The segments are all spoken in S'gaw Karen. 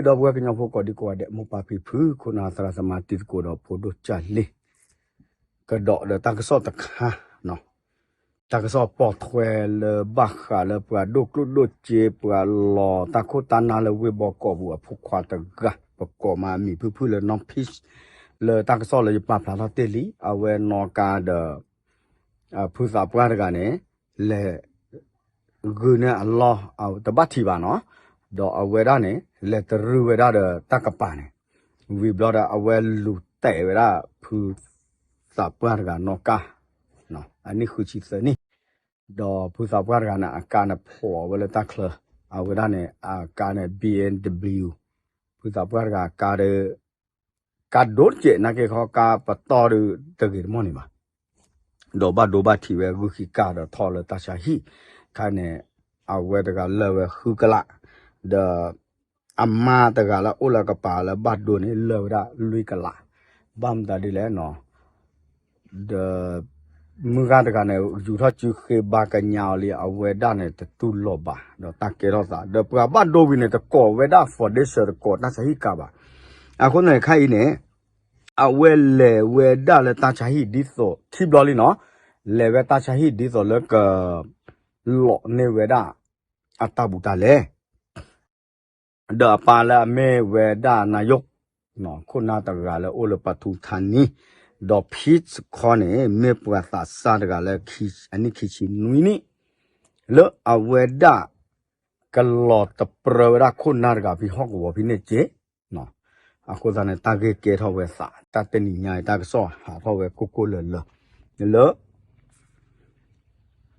ဒီပုၢ်ဝဲၢ်ကညီဖိကိးဒံကိးဂၤဒဲး မိၢ်ပၢ်ဖံဖု ခိၣ်နၢ်သရၣ်သမါတံၤသကိးဒီးဖိဒိၣ်ကၢ်လံၤ ကဒီးဒီးတၢ်ကစီၣ်တခါ တၢ်ကစီၣ်ပိာ်ထွဲလၢဘၣ်ဃးလၢပှၤဒိၣ်ကျိၣ်ဒိၣ်စ့ ပှၤလီၤတၢ်ခိၣ်တၢ်နၢ်လၢဝ့ၢ်ဘီကီးပူၤအဖိခွါတဂၤ ပကိးမးအမံၤဖုၣ်ဖုၣ်လၢ နီၢ်ဖံး လၢတၢ်ကစီၣ်လၢယပာ်ဖျါထီၣ်တ့ၢ်လံ အဝဲနီၢ်ကါဒီး ဖုသးပှၢ်တဂၤန့ၣ် လဲၤ ဂုာ်န့ၢ်အလီၢ် တဘၣ်ထံးဘၣ်နီၤ, ဒီးအဝဲဒၣ်န့ၣ် လဲၤတရူးဝဲဒၣ်ဒီးတၢ်ကပၤန့ၣ်, ဝံၤဘျီဒီးအဝဲလူၤတဲာ်ဝဲဒၣ် ဖုသးပှၢ်တဂၤနီၢ်ကါ, အနံၣ်ဃုဆံသၢနံၣ်, ဒီးဖုသးပှၢ်တဂၤန့ၣ် အကါန့ၣ်ဖျိးဝဲလၢတၢ်ချၢ, အဝဲဒၣ်န့ၣ် အကါန့ၣ် ဘံဢၣ်ဒဘလံးယူၣ်, ဖုသးပှၢ်တဂၤအကါဒီး ကါဒိၣ်တကဲး နာ်က့ခီ ကါပတီၢ်ဒီးတဂ့ၤတမီၢ်န့ၣ်ဘၣ်, ဒီးဘၣ်ဒိဘၣ်ထံးဝဲ ဂုာ်ခံကါဒီးထီၣ်လၢတၢ်ဆါဟံၣ်, ခါန့ၣ် အဝဲတဂၤလၢာ်ဝဲဃုကလး, ဒီး အမါတဂၤလၢအိၣ်လၢကပၤလၢဘၣ်ဒိန့ၣ် လၢာ်ဝဲဒၣ်လွံၢ်ကလး, ဘၣ်မတၤဒ်လဲၣ်နီၤ ဒီး မုၢ်ဂၤတဂၤန့ၣ် ယူၤထီၣ်စုဃ့ဘါကညးအီၤလံ အဝဲဒၣ်န့ၣ် တတူၢ်လိာ်ဘၣ် ဒီးတၢ်ကဲထီၣ်သး ဒီးပှၤဘၣ်ဒိဝံၤန့ၣ် တကိးဝဲဒၣ် foundation တကိးတၢ်ဆါဟံၣ်ကါဘၣ်. အဃိန့ၣ်ခါအံၤန့ၣ် အဝဲလဲၤဝဲဒၣ်လၢတၢ်ဆါဟံၣ်ဒ်သိး ခံဘျီလံနီၤ, လဲၤဝဲတၢ်ဆါဟံၣ်ဒ်သိးလၢက လိးန့ၢ်ဝဲဒၣ် အတၢ်ဘူးတၢ်လဲ ဒီးအပၢ်လၢအမ့ၢ်ဝဲဒၣ် နာယိး ခိၣ်နၢ်တဂၤလၢအိၣ်လၢပထူထါနံၤ, ဒီးဖံးစခီန့ၣ် မ့ၢ်ပှၤသးစၢ်တဂၤလၢ အနံၣ်ခံဆံနွံနံၣ်, လၢအဝဲဒၣ် ကလီၤတပြၢဝဲဒၣ်ခိၣ်နၢ်တဂၤဖဲဟီၣ်ကဝီၤဖဲန့ၣ်က့, အဃိသတးန့ၣ် တၢ်ဂ့ၢ်ကဲထီၣ်ဝဲသး တၢ်တနံၤညါအံၤ တၢ်ကစီၣ်ဟးထီၣ်ဝဲကိၢ်ကိၢ်လၢၤလၢၤ, လၢ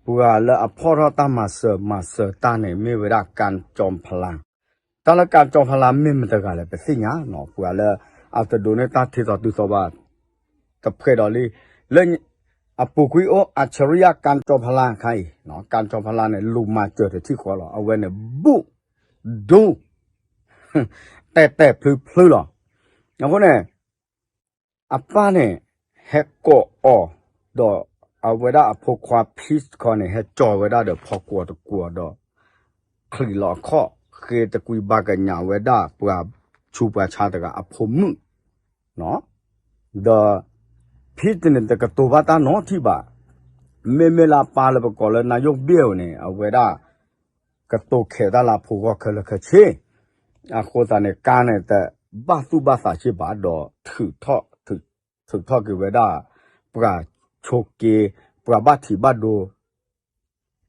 ပှၤလၢအဖီၣ်ထီၣ်တၢ်မၤစၢၤမၤစၢၤတၢ်န့ၣ် မ့ၢ်ဝဲဒၣ် ကၣ်ကၠီဖလါ, တၢ်လၢကၣ်ကၠီဖလါမ့ၢ်မတဂၤလဲၣ် ပသ့ၣ်ညါနီၤ, ပှၤလၢအတဒိးန့ၢ်တၢ်ထံသီတုၤသီဘၣ် တဖှဲးဒီးလံ, လၢ အပူၤကွံာ်အိၣ် အၡရံယ ကၣ်ကၠီဖလါခါအံၤ, ကၣ်ကၠီဖလါန့ၣ် လူၤမၤစၢၤတထံၣ်ဃီလီၤ, အဝဲန့ၣ် ဘူး ဒူ တဲာ်တဲာ်ဖျုဖျုလီၤ. အဃိန့ၣ် အပၢ်န့ၣ် ဟဲကိးအီၤ, ဒီးအဝဲဒၣ်အဖိခွါ ဖံးစခီန့ၣ် ဟဲကၠီဝဲဒၣ်ဒီးဖီကွီၤတကွီၤဒီး ချံးလီၤအခီၣ် ဃ့တကွံဘါကညးဝဲဒၣ်ပှၤဆူးပှၤဆါတဂၤအဖိမုၣ်, ဒီး ဖံးစခီန့ၣ် တကတိၤဘၣ်တၢ်နီတထံၣ်ဘၣ်, မ့မ့ၢ်လၢအပၢ်လၢပကိးလၢ နာယိးဘ့ၣ်ဧိၤန့ၣ် အဝဲဒၣ် ကတိၤခဲးတၢ်လၢအဖိဂီၢ်ခဲလၢာ်ခဲဆ့, အဃိသတးန့ၣ် ကါန့ၣ် တဘၣ်သူၣ်ဘၣ်သးစ့ၢ်ဘၣ်ဒီး ထုးထီၣ်က့ၤဝဲဒၣ် ပှၤဆိးက့ ပှၤဘၣ်ထံးဘၣ်ဒိ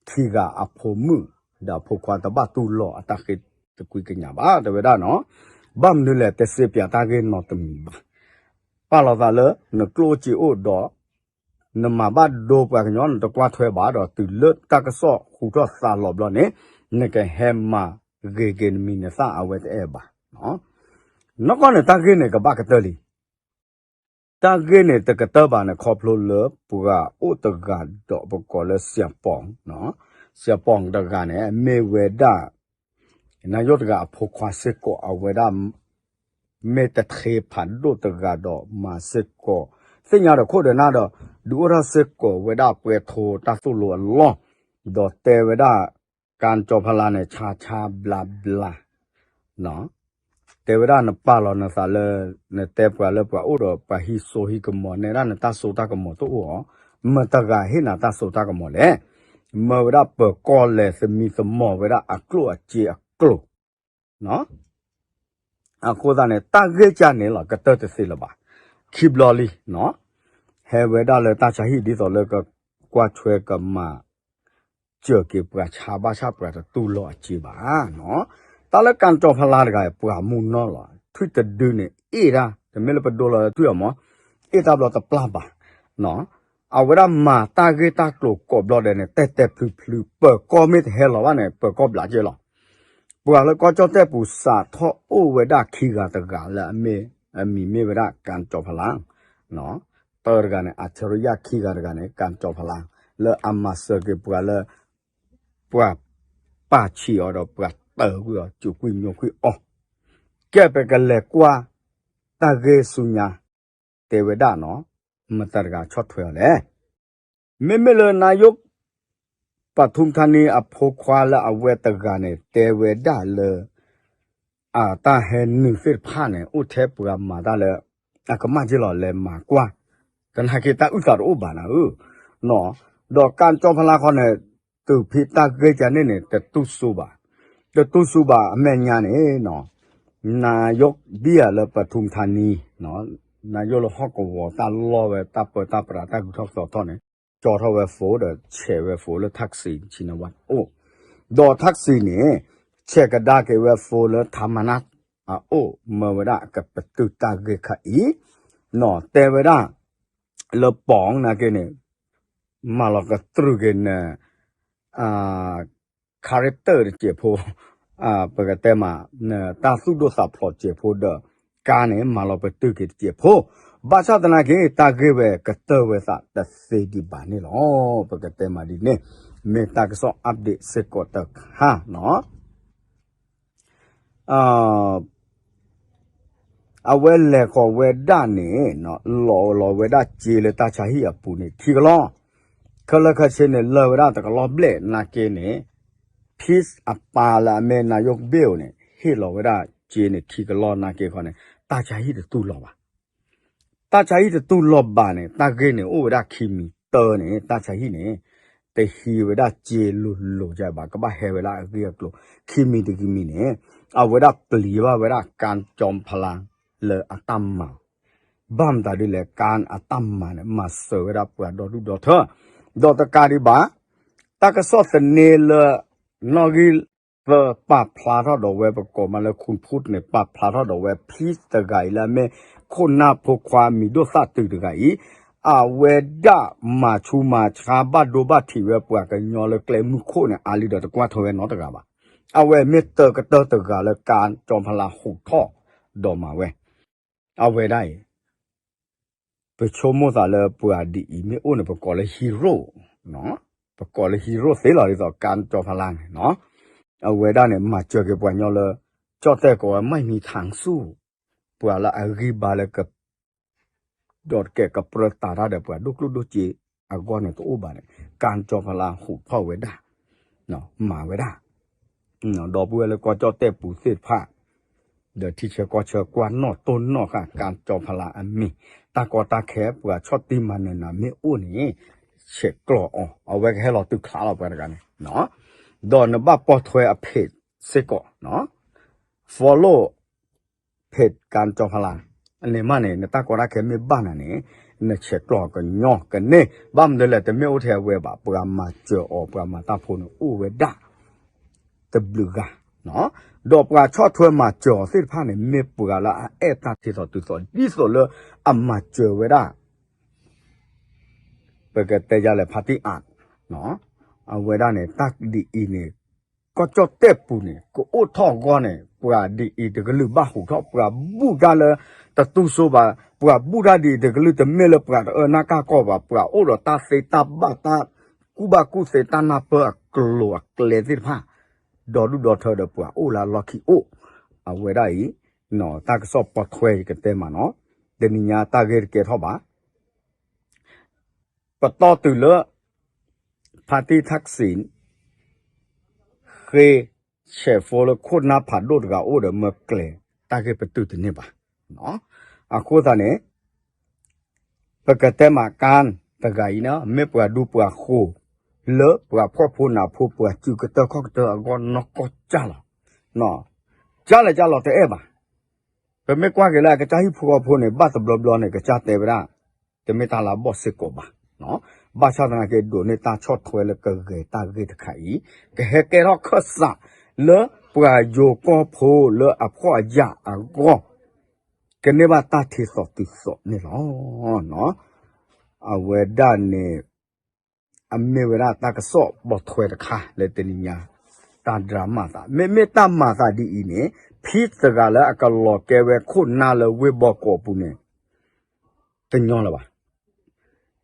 ခံဂၤအဖိမုၣ် ဒီးအဖိခွါတဘၣ်တူၢ်လိာ်အတၢ်ဃ့တကွံကညးဘၣ် တဲဝဲဒၣ်နီၤ, ဘၣ်မနုၤလဲၣ် တစ့ပၠးတၢ်ဂ့ၢ်နီတမံၤဘၣ်, ပာ်လီၤသးလၢ နကျိၣ်အိၣ်စ့အိၣ်ဒီး နမၤဘၣ်ဒိပှၤကညီ နတကွၢ်ထွဲဘၣ်ဒီး တုၤလၢတၢ်ကစီၣ်ဟူထီၣ်သါလီၤဘျီန့ၣ် နကဟဲမၤဂ့ၤက့ၤနမံၤနသၣ် အဝဲတအဲၣ်ဘၣ်. နီၢ်ကီၢ်န့ၣ် တၢ်ဂ့ၢ်န့ၣ် ကဘၣ်ကတၢၢ်လံ. တၢ်ဂ့ၢ်န့ၣ် တကတၢၢ်ဘၣ်န့ၣ် ခီဖျိလၢပှၤအိၣ်တဂၤဒီးပကိးလၢ စဲးပိာ်, စဲးပိာ်တဂၤန့ၣ် မ့ၢ်ဝဲဒၣ် နာယိးတဂၤအဖိခွါစ့ၢ်ကီး အဝဲဒၣ် မ့ၢ်တထ့ဖးဒိၣ်တဂၤဒီးမၤစ့ၢ်ကီး သ့ၣ်ညါဒီးခိၣ်ဒီးနၢ်ဒီး ဒုးအိၣ်ထီၣ်စ့ၢ်ကီးဝဲဒၣ်ပှဲၤထိတၢ်သိၣ်လိအလီၢ်, ဒီးတဲဝဲဒၣ် ကၣ်ကၠီၤဖလးန့ၣ် ဆါဆါဘျါဘျါ တဲဝဲဒၣ်နပာ်လီၤနသးလၢ နတဲပှၤလၢပှၤအိၣ်ဒီးပှၤဟံးစိဟံးကမီၤ နဲဒၣ်နတၢ်စိတၢ်ကမီၤတအိၣ်အီၤ, မတၤတဂၤဟ့ၣ်နၤတၢ်စိတၢ်ကမီၤလဲၣ်. မၢဝဲဒၣ်ပၢၤကီၢ်လဲၤသမံသမိးဝဲဒၣ်အကျိၣ်အစ့အကျိၤ အဃိသတးန့ၣ် တၢ်ဂ့ၢ်ကၢ်န့ၣ်လီၤ ကတၢၢ်တသ့လၢၤဘၣ်. ခံဘျီလံ ဟဲဝဲဒၣ်လၢတၢ်ဆါဟံၣ်ဒ်သိးလၢကကွၢ်ထွဲကမၤ စၢၤက့ၤပှၤဆါဘၣ်ဆၣ်ပှၤတတူၢ်လိာ်အစ့ဘၣ်. တၢ်လၢကၣ်ကၠီၤဖလးတဂၤ ပှၤမူနီၢ်လီၤ ထွံၣ်တဒုန့ၣ် အ့ၣ်ဒၣ် တမ့ၢ်လၢပဒိလီၤထွံၣ်အီၤမး အ့ၣ်တၢ်ဘျီတပျၢ်ဘၣ် အဝဲဒၣ်မၤတၢ်ဂ့ၢ်တၢ်ကျိၤကိးဘျီဒဲးန့ၣ် တဲာ်တဲာ်ဖျုးဖျုး ပၢၤကီၢ်မ့ၢ်တဟဲလီၤဘၣ်န့ၣ် ပၢၤကီၢ်ဘျးက့လီၤ. ပှၤလၢကီၢ်ကၠီၣ်တဲၣ်ပူၤစးထီၣ်အိၣ်ဝဲဒၣ်ခံဂၤတဂၤလၢအမ့ၢ် အမံၤမ့ၢ်ဝဲဒၣ် ကၣ်ကၠီၤဖလး တၢတဂၤန့ၣ် အၣ်စရံယါ ခံဂၤတဂၤန့ၣ် ကၣ်ကၠီၤဖလး လၢအမၤစၢၤက့ၤပှၤလၢ ပှၤပာ်ဆံးအီၤဒီးပှၤတၢၤကွံာ်အီၤ စူးကွံာ်ညိကွံာ်အီၤ ကဲပကလဲၤကွၢ် တၢ်ဂ့ၢ်ဆူညါ တဲဝဲဒၣ်နီၤ မတၤတဂၤဆီၣ်ထွဲအီၤလဲၣ်. မ့မ့ၢ်လၢနါယိၣ် ပှၤထူမထါနံအဖိခွါလၢအဝဲတဂၤန့ၣ် တဲဝဲဒၣ်လၢ တၢ်ဟဲနုာ်သ့ၣ်တဖၣ်န့ၣ် အိၣ်ထဲပှၤမၤတၢ်လၢ အကမၣ်က့လီၤ လဲၤမၤကွၢ်, သနာ်က့တၢ်အုၣ်သးတအိၣ်ဘၣ်နၤဧၢ, ဒီးကၢ်ကၠီဖလါခီန့ၣ် တုၤဖဲတၢ်ဂ့ၢ်ကန့ၣ်န့ၣ် တတူၢ်စူဘၣ်, တတူၢ်စူဘၣ်အမဲာ်ညါန့ၣ် နယိၣ်ဘံၣ်ဧါလၢပထူမထါနံ နယိၣ်လၢဟီၣ်ကဝီၤတၢ်လီၢ်ဝဲတၢ်ပၢတၢ်ပြးတၢ်ဂုၤထီၣ်သီထီၣ်န့ၣ် ကၠီထီၣ်ဝဲ phone ဒီးဆဲးဝဲ phone လၢ Thaksin Shinawatra အိၣ်, ဒီး Thaksin န့ၣ် ဆဲးကဒါက့ၤဝဲ phone လၢ Thamarat အအိၣ် မၢဝဲဒၣ်ကပတုာ်တၢ်ဂ့ၢ်ခါအံၤ, နီၢ်တဲဝဲဒၣ် လၢပီၣ်နာ်က့န့ၣ် မၤလီၤကတြူာ်က့ၤန character တစဲးဖိ, ပကတဲမး တၢ်သူၣ်ဒိၣ်သးဖျိးတစဲးဖိဒီး ကါန့ၣ် မၤလီၤပတုာ်က့ၤတစဲးဖိ, ဘၣ်ဆၣ်သနာ်က့ တၢ်ဂ့ၢ်ဝဲကတၢၢ်ဝဲသးတသ့ဒံးဘၣ်န့ၣ်လီၤ. ပကတဲမးဒ်န့ၣ် မ့ၢ်တၢ်ကစီၣ် update စ့ၢ်ကီးတခါနီၤ. အဝဲလဲၤဃီၤဝဲဒၣ်န့ၣ် လီၤလီၤဝဲဒၣ်စ့လၢတၢ်ဆါဟံၣ်အပူၤန့ၣ် ခံကလီၢ်, ခဲလၢာ်ခဲဆ့န့ၣ် လၢာ်ဝဲဒၣ်တကလီၢ်ဘျဲၣ်နာ်က့န့ၣ် Peace အပၢ်လၢအမ့ၢ် Nayok Bill န့ၣ် ဟ့ၣ်လီၤဝဲဒၣ်စ့န့ၣ် ခံကလီၢ်နာ်က့ခီန့ၣ် တၢ်ဆါဟံၣ်တတူၢ်လိာ်ဘၣ်. တၢ်ဆါဟံၣ်တတူၢ်လိာ်ဘၣ်န့ၣ် တၢ်ဂ့ၢ်န့ၣ် အိၣ်ဝဲဒၣ်ခံမံၤတၢ်န့ၣ် တၢ်ဆါဟံၣ်န့ၣ် တဟံးဝဲဒၣ်စ့လိၤလိၤဘၣ် ကဘၣ်ဟဲဝဲဒၣ်အဂ့ၢ်အကျိၤ ခံမံၤတကမံၤန့ၣ် အဝဲဒၣ်ပျံၤဘၣ်ဝဲဒၣ် ကၣ်ကၠီဖလါ လၢအတၢ်မၤ ဘၣ်မတၤဒ်လဲၣ် ကၣ်အတၢ်မၤန့ၣ် မၤစၢၤဝဲဒၣ်ပှၤဒီဒူၣ်ဒီထၢ ဒီးတကးဒံးဘၣ် တၢ်ကစီၣ်သန့လၢ နီၣ်ဂံၢ်သၢပာ်ဖျါထီၣ်ဒီးဝဲပကိးမးလၢ ခူၣ်ဖူၣ်န့ၣ် ပာ်ဖျါထီၣ်ဒီးဝဲ ဖံတဂၤအံၤလၢအမ့ၢ် ခိၣ်နၢ်ဖိခွါမံၤဒိၣ်သၣ်တုၤတဂၤအံၤ အဝဲဒၣ်မၤဆူးမၤဆါဘၣ်ဒိဘၣ်ထံးဝဲပှၤကညီလၢကျဲမုၢ်ခိၣ်န့ၣ် အါလံဒီးတကွၢ်ထွဲဝဲနီတဂၤဘၣ်. အဝဲမ့ၢ်တၢကတၢၢ်တဂၤလၢကၣ်ကၠီဖလါဟူးထီၣ်ဒီးမၤဝဲ အဝဲဒၣ်အံၤ ပဆိကမိၣ်သးလၢပှၤဒ်အံၤမ့ၢ်အိၣ်န့ၣ် ပကိးလၢ hero, ပကိးလၢ hero သ့လီၤဒ်သိး ကၣ်ကၠီဖလါန့ၣ်နီၤ. အဝဲဒၣ်န့ၣ် မၤစၢၤက့ၤပှၤကညီလၢ ကၠီၣ်တဲၣ်ကိးဝဲ မၢ်မံထၣ်ဆူၣ် ပှၤလၢအဂံၢ်ဘါလၢက ဒီးတကဲကပြၢတးတၢ်ဒီးပှၤဒိၣ်ကျိၣ်ဒိၣ်စ့အဂီၢ်န့ၣ်တအိၣ်ဘၣ်န့ၣ် ကၣ်ကၠီဖလါဟူးထီၣ်ဝဲဒၣ် မၤဝဲဒၣ် ဒီပုၢ်ဝဲၢ်လၢကီၢ်ကၠီၣ်တဲၣ်ပူၤသ့ၣ်တဖၣ် ဒီးထံဆၢကီၢ်ဆၢကွၢ်နီၣ်တိၢ်နီၣ်ဃာ် ကၣ်ကၠီဖလါအမံၤ တၢ်ကီတၢ်ခဲ ပှၤဆီၣ်တံၢ်မၤနၢၤနၤမ့ၢ်အိၣ်န့ၣ် ဆဲးကျိးအီၤ အဝဲကဟဲလီၤတုၤချါလီၤပှၤတဂၤန့ၣ် ဒီးနဘၣ်ပိာ်ထွဲအ page စ့ၢ်ကီး follow page ကၣ်ကၠီဖလါ န့ၣ်မးန့ၣ် နတၢ်ကီတၢ်ခဲမ့ၢ်ဘၣ်နၤန့ၣ် နဆဲးကျိးကညီကန့ၢ် ဘၣ်မနုၤလဲၣ် တမ့ၢ်အိၣ်ထဲအဝဲဘၣ် ပှၤမၤစၢၤအီၤ ပှၤမၤတၢ်ဖိန့ၣ်အိၣ်ဝဲဒၣ် တဘျုးဂၤ ဒီးပှၤဆီၣ်ထွဲမၤစၢၤအီၤသ့ၣ်တဖၣ်န့ၣ် မ့ၢ်ပှၤလၢအအဲၣ်တၢ်ထံသိးတုၤသိး ဒ်သိးလၢအမၤစၢၤဝဲဒၣ် ပကတဲယလဲၣ် ဖါတံၢ်အး အဝဲဒၣ်န့ၣ် တၢ်ဒ်အံၤန့ၣ် ကီၢ်ကၠီၣ်တဲၣ်ပူၤန့ၣ် ကအိၣ်ထီၣ်အဂီၢ်န့ၣ် ပှၤဒ်အံၤတကလုာ်ဘၣ်ဟူးထီၣ် ပှၤဘူၣ်တၢ်လၢ တတူၢ်စိဘၣ် ပှၤဘူၣ်တၢ်ဒ်အံၤတကလုာ် တမ့ၢ်လၢပှၤတအၢနၢ်ကၢ်ကီၢ်ဘၣ် ပှၤအိၣ်ဒီးတၢ်သ့တၢ်ဘၣ် တၢ်ကူၣ်ဘၣ်ကူၣ်သ့ တၢ်နၢ်ပၢၢ်အကျိၤအကျဲသ့ၣ်တဖၣ် ဒီဒူၣ်ဒီထၢဒီးပှၤအိၣ်လၢအလီၢ်ခံအိၣ် အဝဲဒၣ်အံၤ တၢ်ကစီၣ်ပိာ်ထွဲအံၤကတဲမးနီၤ တနံၤညါတၢ်ဂ့ၢ်တကဲထီၣ်ဘၣ် ပတီၢ်တုၤလၢ ဖါတံၢ် Thaksin ဃ့ ဆဲးဖိလၢခိၣ်နၢ်ဖးဒိၣ်တဂၤအိၣ်ဒီးမၢကျဲၤ တၢ်ဂ့ၢ်ပတုာ်တန့ၢ်ဘၣ်. အဃိသတးန့ၣ် ပကတဲမးကါတဂၤအံၤန့ၣ် မ့ၢ်ပှၤဒူပှၤဃိၤ လၢပှၤဖှီၣ်ဖိနးဖိ ပှၤစုကတၢၢ်ခီၣ်ကတၢၢ်အဂီၢ်နီၢ်ကီၢ်ကၢ်လီၤ. ကၢ်လဲၣ်ကၢ်လီၤတအဲၣ်ဘၣ်. ပမ့ၢ်ကွၢ်က့ၤလၢအကစၢ်ဟံၣ်ဖိဃီဖိန့ၣ် ဘၣ်တဘျီဘျီန့ၣ် ကစၢ်တဲဝဲဒၣ် တမ့ၢ်တၢ်လၢအဘီၣ်စ့ၢ်ကီးဘၣ်. ဘၣ်ဆၣ်သနာ်က့ ဒိးန့ၢ်တၢ်ဆီၣ်ထွဲလၢကဂဲၤတၢ်ဂ့ၢ်တခါအံၤ ကဟဲကဲထီၣ်ခၢၣ်စးလၢပှၤယိၤကီၢ်ဖိလၢအဖှီၣ်အယာ်အဂီၢ် ကန့ၢ်ဘၣ်တၢ်ထံးသီၣ်တုၤသီၣ်န့ၣ်လီၤ. အဝဲဒၣ်န့ၣ် အမ့ၢ်ဝဲဒၣ်တၢ်ကစီၣ်ပိာ်ထွဲတခါလၢတနံၤညါ တၢ်ဒြါမၤသး မ့မ့ၢ်တၢ်မၤသးဒ်အံၤန့ၣ် ဖံတဂၤလၢအကလီၤကဲဝဲခိၣ်နၢ်လၢဝ့ၢ်ဘီကီးအပူၤန့ၣ် တညီလၢၤဘၣ်.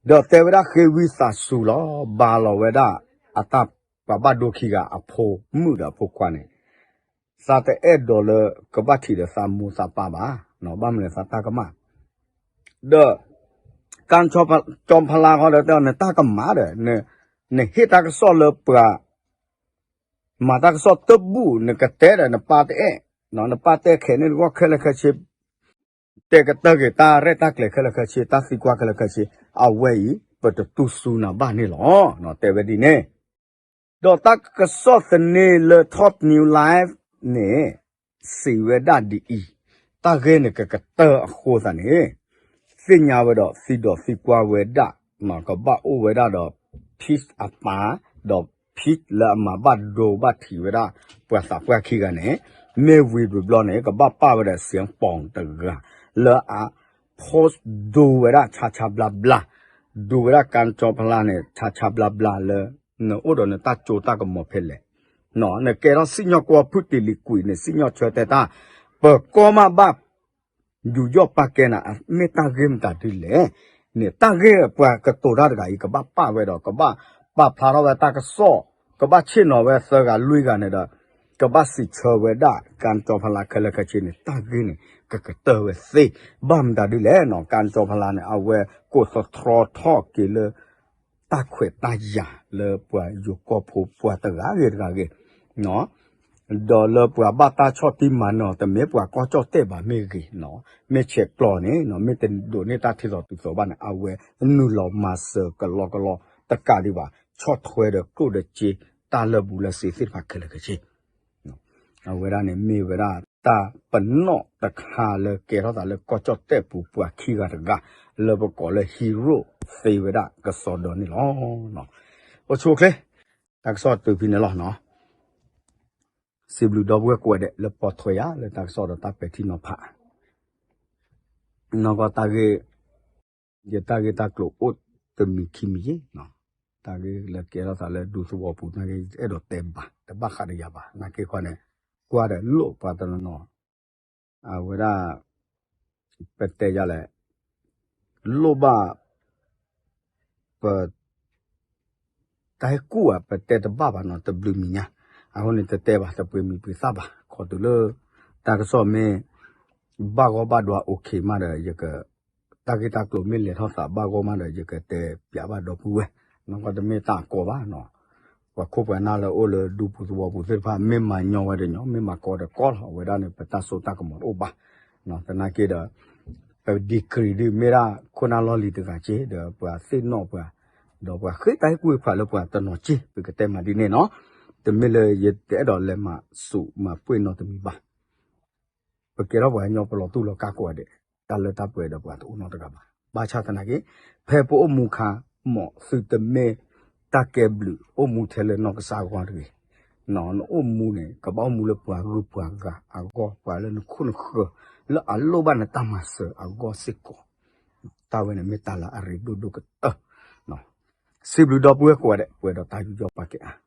ဒီးတဲဝဲဒၣ်ဃ့ဝံသးစူၤလီၤ ဘါလီၤဝဲဒၣ်အတၢ်ပှၤဘၣ်ဒိခံဂၤအဖိမုၣ်ဒီးအဖိခွါန့ၣ် သးတအဲၣ်ဒိးလၢကဘၣ်ထံးဒီးသးမိၢ်သးပၢ်ဘၣ်, ဘၣ်မနုၤသးတၢ်ကမၣ် ဒီး ကၣ်ကၠီဖလါဃီဒီးတဲအီၤ နတၢ်ကမၣ်ဒီး နဟ့ၣ်တၢ်ကစီၣ်လၢပှၤ မၤတၢ်ကစီၣ်တဘူၣ် နကတဲဒီးနပၢ်တအဲၣ် နပာ်တဲခဲန့ၣ်တဂီၢ်ခဲလၢာ်ခဲဆ့, တဲကတၢၢ်က့ၤတၢ်ရဲၣ်တၢ်ကျဲၤခဲလၢာ်ခဲဆ့, တၢ်သံကွၢ်ခဲလၢာ်ခဲဆ့, အဝဲအံၤ ပတတူၢ်စူၤနၤဘၣ်န့ၣ်လီၤ. တဲဝဲဒ်န့ၣ်, ဒီးတၢ်ကစီၣ်သန့လၢ Top News Live န့ၣ် စံးဝဲဒၣ်ဒ်အံၤ, တၢ်ဂ့ၢ်န့ၣ်ကကတၢၢ်အဃိသတးန့ၣ် သ့ၣ်ညါဝဲဒီးသံဒီးသံကွၢ်ဝဲဒၣ်, ကဘၣ်အိၣ်ဝဲဒၣ်ဒီး peace အပၢ်, ဒီး peace လၢအမၤဘၣ်ဒိဘၣ်ထံးဝဲဒၣ် ပှၤသးပှၢ်ခံဂၤန့ၣ်, မ့ၢ်ဝံၤတဘျီန့ၣ် ကဘၣ်ပာ်ဝဲဒီး စံပီၣ်တဂၤ လၢအ post ဒိဝဲဒၣ်ဆါဆါဘျါဘျါ, ဒိဝဲဒၣ်ကၣ်ကၠီဖလါန့ၣ် ဆါဆါဘျါဘျါလၢ နအိၣ်ဒီးနတၢ်ကၠိတၢ်ကမီၤဖဲလဲၣ်, နကဲထီၣ်စံၣ်ညီၣ်ကွီၢ်ဖုၣ်တံၢ်လံၤကွံာ်န့ၣ် စံၣ်ညီၣ်ဆၢတဲာ်တၢ်, ပကီၢ်မ့ၢ်ဘၣ် ယူးယီၣ်ပာ်ကဲနၤ မ့ၢ်တၢ်ဂ့ၢ်မတၤဒ်လဲၣ်န့ၣ် တၢ်ဂ့ၢ်ပှၤကတိၤတၢ်တဂၤအံၤ ကဘၣ်ပာ်ဝဲဒီး ကဘၣ်ပာ်ဖျါထီၣ်ဝဲတၢ်ကစီၣ်, ကဘၣ်ဆ့ၣ်နီၤဝဲသၢဂၤလွံၢ်ဂၤန့ၣ်ဒီး ကဘၣ်စံးဆၢဝဲဒၣ် ကၣ်ကၠီဖလါခဲလၢာ်ခဲဆ့န့ၣ် တၢ်ဂ့ၢ်န့ၣ် ကကတၢၢ်ဝဲသ့, ဘၣ်မတၤဒ်လဲၣ်နီၤ ကၣ်ကၠီဖလါန့ၣ် အဝဲကိးသတြီထီၣ်က့ၤလၢ တၢ်ခွဲးတၢ်ယာ်လၢပှၤယိၤကီၢ်ဖိပှၤတဂၤဂ့ၤတဂၤဂ့ၤ, ဒီးလၢပှၤဘၣ်တၢ်ဆီၣ်တံၢ်မၤနၢၤအီၤ တမ့ၢ်ပှၤကီၢ်ကၠီၣ်တဲၣ်ဘၣ်မ့ၢ်ဂ့ၤ, မ့ၢ်ဆဲးကျိးန့ၣ် မ့ၢ်တဒိးန့ၢ်တၢ်ထံၣ်သီတုၤသီဘၣ်န့ၣ် အဝဲနုာ်လီၤမၤစၢၤကလီကလီတကးဒံးဘၣ် ဆီၣ်ထွဲဒီးကျိၣ်ဒီးစ့ တၢ်လၢာ်ဘူၣ်လၢာ်စ့သ့ၣ်တဖၣ်ခဲလၢာ်ခဲဆ့ အဝဲဒၣ်န့ၣ်မ့ၢ်ဝဲဒၣ်တၢ်ပနီၣ်တခါလၢကဲထီၣ်သးလၢကီၢ်ကၠီၣ်တဲၣ်ပူၤပှၤခံဂၤတဂၤ လၢပကိးလၢ hero သ့ဝဲဒၣ်ကစီဒီန့ၣ်လီၤ. အိၣ်ဆူၣ်အိၣ်ချ့, တၢ်ကစီၣ်တုၤဖဲန့ၣ်လီၤ. စံးဘျုးဒီပုၢ်ဝဲၢ်ကိးဂၤဒဲးလၢပိာ်ထွဲယၤလၢတၢ်ကစီၣ်ဒီးတၢ်ပဲာ်ထံနီၤဖး နီၢ်ကီၢ်တၢ်ဂ့ၢ်, ယတၢ်ဂ့ၢ်တၢ်ကျိၤအိၣ်တမံၤခံမံၤယ့ၣ်, တၢ်ဂ့ၢ်လၢကဲထီၣ်သးလၢဒူသဝီပူၤ နာ်က့အဲၣ်ဒိးတဲဘၣ် တဘၣ်ဃးဒီးယၤဘၣ် နာ်က့ဃီန့ၣ် ကွၢ်ဒီးလိၣ်ပှၤတနီၤနီၤ, အဝဲဒၣ် ပတဲယၤလဲၣ်, လိၣ်ဘၣ် ပ တၢ်ဟဲကူၣ်ဘၣ် ပတဲတဘၣ်ဘၣ်နီၤ တဘျုးမံၤညါ, အဃိန့ၣ် တတဲဘၣ် တပှ့ၤမံၤပှ့ၤသၣ်ဘၣ် ခီတုၤလၢ တၢ်ကစီၣ်မ့ၢ် ဘၣ်ဂီၢ်ဘၣ်ဒွး okay မးဒီး ယက တၢ်ဂ့ၢ်တၢ်ကျိၤမ့ၢ်လဲၤထီၣ်သးဘၣ်ဂီၢ်မးဒီး ယကတဲပျးဘၣ်ဒီပုၢ်ဝဲၢ်, နီၢ်ကီၢ်တမ့ၢ်တၢ်အကီဘၣ်နီၤ, ပှၤခိၣ်ပှၤနၢ်လၢအိၣ်လၢဒူပူၤသဝီပူၤသ့ၣ်တဖၣ် မ့ၢ်မၤညီဝဲတညီ မ့ၢ်မၤကီတကီလီၤ အဝဲဒၣ်န့ၣ် ပတၢ်စိတၢ်ကမီၤတအိၣ်ဘၣ်, သနာ်က့ဒီး ပ degree ဒ်မ့ၢ်ဒၣ်ခိၣ်နၢ်လီၢ်လံၤတဂၤက့ ဒီးပှၤသ့ၣ်နီၣ်ပှၤ, ဒီးပှၤဃ့တၢ်ဟ့ၣ်ကူၣ်ဟ့ၣ်ဖးလၢပှၤတနီၤက့ ပကတဲမးဒ်န့ၣ်နီၤ, တမ့ၢ်လၢယတအဲၣ်ဒိးလဲၤမၤဆူးမၤပှ့ၤနီတမံၤဘၣ် ပကဲထီၣ်ပှၤကညီပလီၤတူၢ်လီၤကာ်ကိးဂၤဒဲး, တၢ်လၢတၢ်ပှဲၤဒီးပှၤတအိၣ်နီတဂၤဘၣ်. ဘၣ်ဆၣ်သနာ်က့ ဖဲပအိၣ်မူခါ မ်သုတမ့ၢ်တၢ်ကဲဘျုး အိၣ်မူထဲလၢနီၢ်ကစၢ်အဂီၢ်တဂ့ၤ. နအိၣ်မူန့ၣ် ကဘၣ်အိၣ်မူလၢပှၤဂုၤပှၤဂၤအဂီၢ်, ပှၤလၢနခိၣ်နဃၢၤ လၢအလိၣ်ဘၣ်နတၢ်မၤစၢၤအဂီၢ်စ့ၢ်ကီး. တၢ်ဝဲန့ၣ်မ့ၢ်တၢ်လၢအရ့ဒိၣ်ဒိၣ်ကတၢၢ် စံးဘျုးဒီပုၢ်ဝဲၢ်ကိးဂၤဒဲး ပှဲၤဒီးတၢ်ယူးယီၣ်ပာ်ကဲအါ.